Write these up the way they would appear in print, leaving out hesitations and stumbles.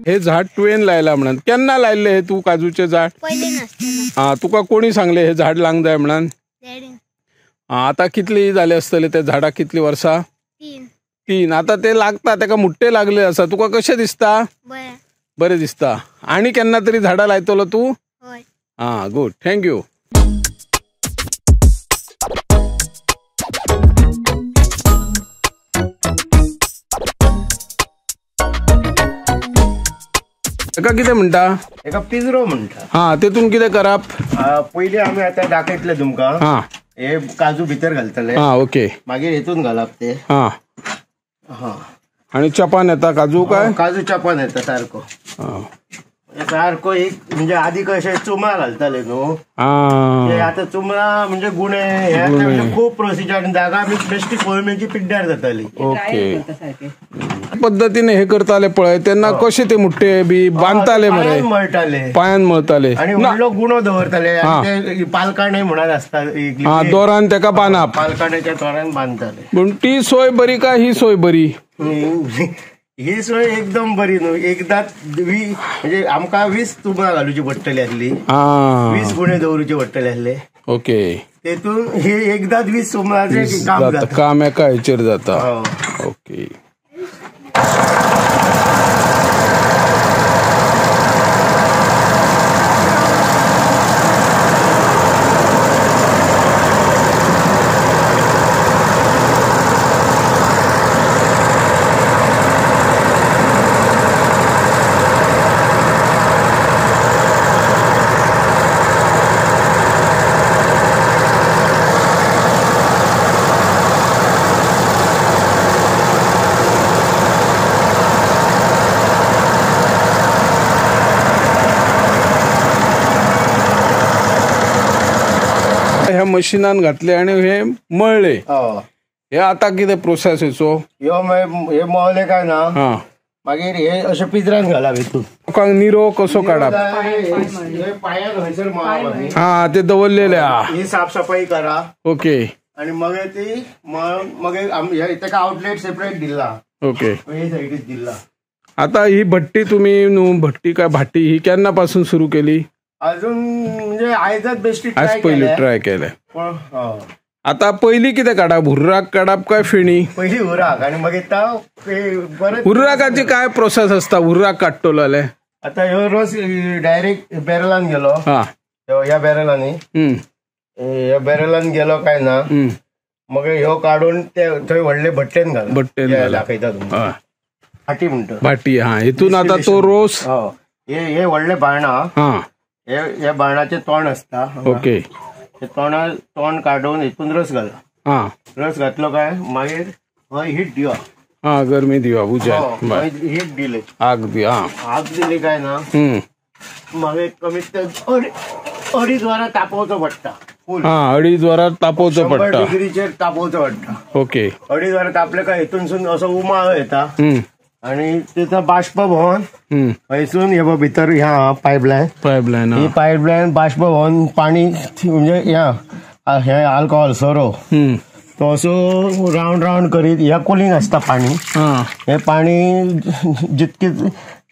हे झाड तुवें लायला म्हणून केन्ना लायले हे तू काजूचे झाड? हा, तुका कोणी सांगले हे झाड लावंक जाय म्हणून? आता कितली जाले आसतले ते झाडाक, कितली वर्सां? 3. आता ते लागता, तेका मुट्टे लागले आसा, तुका कशें दिसता? बरें दिसता. आनी केन्ना तरी झाडां लायतलो तूं? हा, गुड, thank you. एका कितें म्हणटा? एका पिंजरो म्हणटा. हा, तेतून कितें करप? पयलीं आमी आतां दाखयतले तुमकां. हा, हे काजू भितर घालतले. हा, ओके. मागीर हेतून घालप ते. हा हा, आनी चपान येता काजू काय? काजू चपान येता सारको सारको. एक म्हणजे आदी कशे चुमा घालताले न्हू, आतां चुमरा म्हणजे गुणे हे म्हणजे खूब प्रोसिजर, जागा बेश्टी कोळमेची पिड्ड्यार जाताली. ओके, पद्दतीने हे करताले पळय तेन्ना कशे ते मुट्टे बी बांदताले मरे, मळटाले, पायान मळटाले आनी व्हडलो गुणो दवरताले, पालकाणे म्हणून आसता दोरान तेका बांदप, पालकाण्याच्या दोरान बांदताले. पूण ती सोय बरी काय ही सोय बरी? ही सोय एकदम बरी न्हू. एकदाच म्हणजे आमकां 20 तुमकां घालुची पडटली आसली, 20 गुणे दवरूचे पडटले आसले. ओके, तेतून हे एकदाच 20 सुमराचें काम जाता, काम एका हेचेर जाता. ओके. ह्या मशिनान घातले आणि हे मळले. हे आता कितें प्रोसेस हेचो? ह्यो हे मळले काय ना, मागीर हे अशें पिंजऱ्यान घालप हितून. लोकांक निरो कसो काडप? पांयान हयसर मळप. हा, ते दवरलेले ही साफसफाई करा. ओके. आणि मगीर ती मागीर तेका आउटलेट सेपरेट दिला. ओके, हे सायडीक दिला. आता ही भट्टी तुम्ही न्हू, भट्टी काय भाटी, ही केन्ना पासून सुरू केली? अजून म्हणजे आयजच बेश्टी आज पयली ट्राय केले. आता पयली कितें काडप? हुर्राक काडप काय फेणी? पयली हुर्राक आणि मागीर परत. हुर्राकाची काय प्रोसेस आसता हुर्राक काडटलो जाल्यार? आता ह्यो रोस डायरेक्ट बॅरलान गेलो. ह्या बॅरलांनी, ह्या बॅरलान गेलो काय ना, मगीर ह्यो काडून ते थंय व्हडले भट्टेन घाल, भट्टेन दाखयता तुमकां. भाटी म्हणटा, भाटी. हा, हितून आता तो रोस हे व्हडले बाणां, हे बाणाचे तोंड आसता. ओके, तोंड तोंड काडून हितून रस घाला. रस घातलो काय मागीर हय हीट दिवप. हा, गरमी दिवप, उज्यान हीट दिले, आग दी. आग दिली काय ना, मागीर कमीत कमी 2.5 वरां तापोवचो पडटा. हा, 2.5 वरां तापोवचो पडटा, 100 डिग्रीचेर तापोवचो पडटा. ओके, 2.5 वरां तापले काय हितूनसून असो उमाळ येता आणि तेचा बाष्प भवन हयसून हे भितर ह्या पायपलायन, पायपलायन ही पायपलायन बाष्प भवन पाणी म्हणजे ह्या हे अल्कोहोल सोरो तो असो रावंड रावंड करीत ह्या कुलींग आसता पाणी. हे पाणी जितके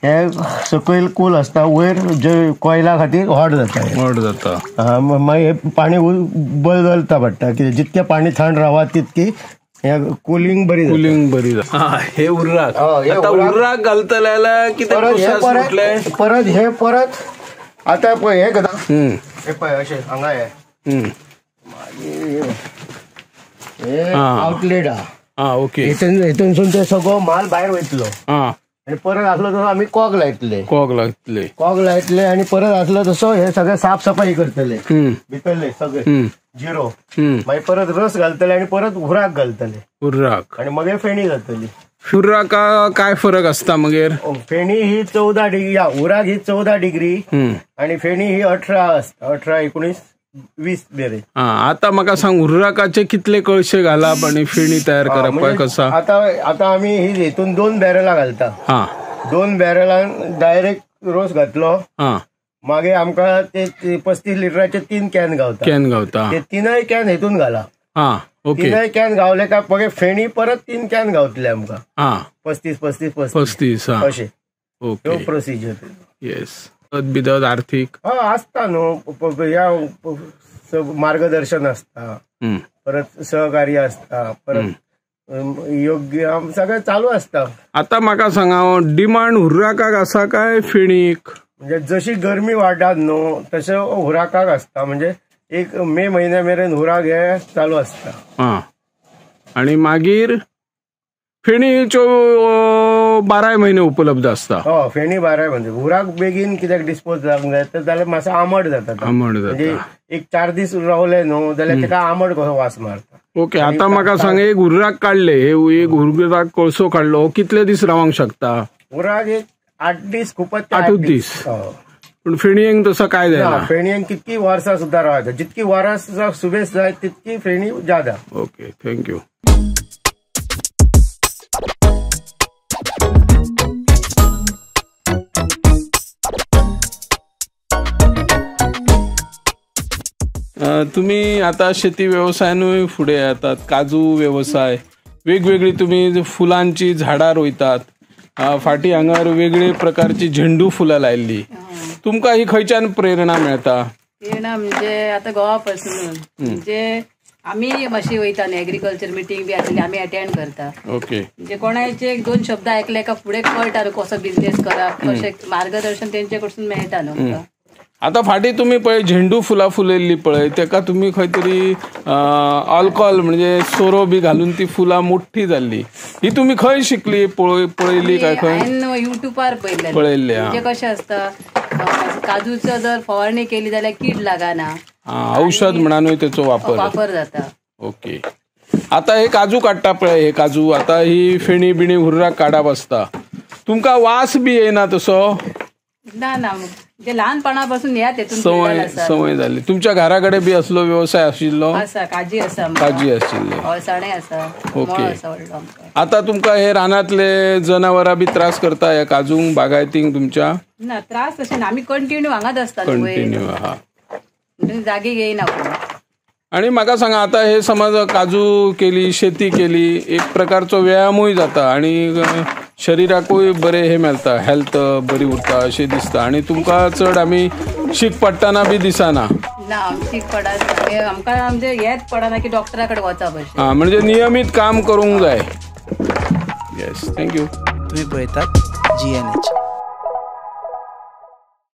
हे सकयल कूल आसता वयर जे कोयला खातीर हॉट जाता, हॉट जाता. मागीर हे पाणी बदलता पडटा, कितें जितकें पाणी थंड रावत तितकी कुलिंग बरी, कुलिंग बरी. हे उर्राक, आता उर्राक घालतले जाल्यार कितें प्रोसेस म्हटलें? परत हे परत आता पळय हे करता, हे पळय अशें हांगा हे मागीर हे आउटलेट आहा. ओके, हितूनसून ते सगळो माल भायर वयतलो आनी परत आसलो तसो आमी कॉग लायतले, कॉग लायतले, कॉग लायतले आनी परत आसलो तसो हे सगळे साफसफाई करतले भितरले सगळे जिरो. मागीर परत रस घालतले आनी परत हुर्राक घालतले, हुर्राक, आनी मागीर फेणी जातली. हुर्राका काय फरक आसता मागीर? फेणी ही 14 डिग्री, हुर्राक ही 14 डिग्री आनी फेणी ही 18 आसता, 18, 19, 20 मेरेन. आता म्हाका सांग, हुर्राकाचे कितले कळशे घालप आनी फेणी तयार करप काय कसा? आता आता आमी ही हितून 2 बॅरलां घालता. 2 बॅरलान डायरेक्ट रोस घातलो, मागीर आमकां ते 35 लिटराचे 3 can गावता, can गावता. ते 3 can हितून घाला. ओके, 3 can गावले काय मागीर फेणी परत 3 can गावतले आमकां. 35, 35, 35 अशें. Okay, procedure. येस. बिदत आर्थीक हय आसता न्हू, ह्या मार्गदर्शन आसता, परत सहकार्य आसता, परत योग्य सगळें चालू आसता. आता म्हाका सांगा, डिमांड हुर्राकाक आसा काय फेणीक? म्हणजे जशी गरमी वाडटात न्हू तशें हुर्राकाक आसता. म्हणजे एक मे म्हयन्या मेरेन हुर्राक हे चालू आसता. आं, आनी मागीर फेणीच्यो 12 म्हयने उपलब्ध आसता. हय, फेणी 12 म्हयने. हुर्राक बेगीन कित्याक डिस्पोज जावंक जाय तर जाल्यार मातसो आमट जाता. आमट जाता, म्हणजे एक 4 दीस रावले न्हू जाल्यार ताका आमट कसो वास मारता. ओके, आता म्हाका सांग, एक हुर्राक काडले, एक हुर्राक कळसो काडलो, कितले दीस रावंक शकता? हुर्राक एक 8 दीस, खूपच 8 दीस. पण फेणयेंक तसं काय जायना? फेणयेंक कितकी वर्सां सुद्दां रावता, जितकी वरां सुबेस जाय तितकी फेणी जादा. Okay, thank you. तुम्ही आता शेती व्यवसायानूय फुडें येतात, काजू व्यवसाय, वेगवेगळी तुम्ही फुलांची झाडां रोयतात, फाटी हांगार वेगळे प्रकारची झेंडू फुलां लायल्ली. तुमकां ही खंयच्यान प्रेरणा मेळता? प्रेरणा म्हणजे आता गोवा पासून, म्हणजे आमी मातशी वयता न्ही, एग्रीकल्चर मिटींग बी आसली आमी अटेंड करता. ओके, म्हणजे कोणाचे 1-2 शब्द आयकले का फुडें कळटा न्हू कसो बिझनेस करप, कशें मार्गदर्शन तेंचे कडसून मेळटा न्हू. आता फाटी तुम्ही पळय झेंडू फुलां फुलयल्ली पळय, तेका तुम्ही खंय तरी अल्कोहोल म्हणजे सोरो बी घालून ती फुलां मोठी जाल्ली, ही तुम्ही खंय शिकली, पळयली काय खंय? युट्यूबार पळयल्ले. पळयल्ले. म्हणजे कशें आसता, काजूचो जर फवारणी केली जाल्यार कीड लागना, औषध म्हणानूय तेचो वापर जाता. ओके, आता हे काजू काडटा पळय, हे काजू आता ही फेणी बिणी हुर्राक काडप आसता, तुमकां वास बी येयना तसो? ना ना, म्हणजे लहानपणापासून ह्या तेतून संवय जाली. तुमच्या घरा कडेन बी असलो व्यवसाय आशिल्लो? आसा, काजी आसा, काजी आशिल्ले, अळसाणे आसा. ओके, आता तुमकां हे रानांतले जनावरां बी त्रास करता ह्या काजूंक, बागायतींक तुमच्या? ना, त्रास तशें ना, आमी कंटिन्यू हांगाच आसता, कंटिन्यू. हा, जागी घेयना. आणि म्हाका सांगा, आता हे समज काजू केली, शेती केली, एक प्रकारचो व्यायामूय जाता आणि शरीराकूय बरें हे मेळटा, हेल्थ बरी उरता अशें दिसता. आनी तुमकां चड आमी शीक पडटना बी दिसना? ना, शीक पडना आमकां, म्हणजे हेच पडना की डॉक्टरा कडेन वचप अशें. आं, म्हणजे नियमीत काम करूंक जाय. Yes, thank you. तुमी पळयतात GNH.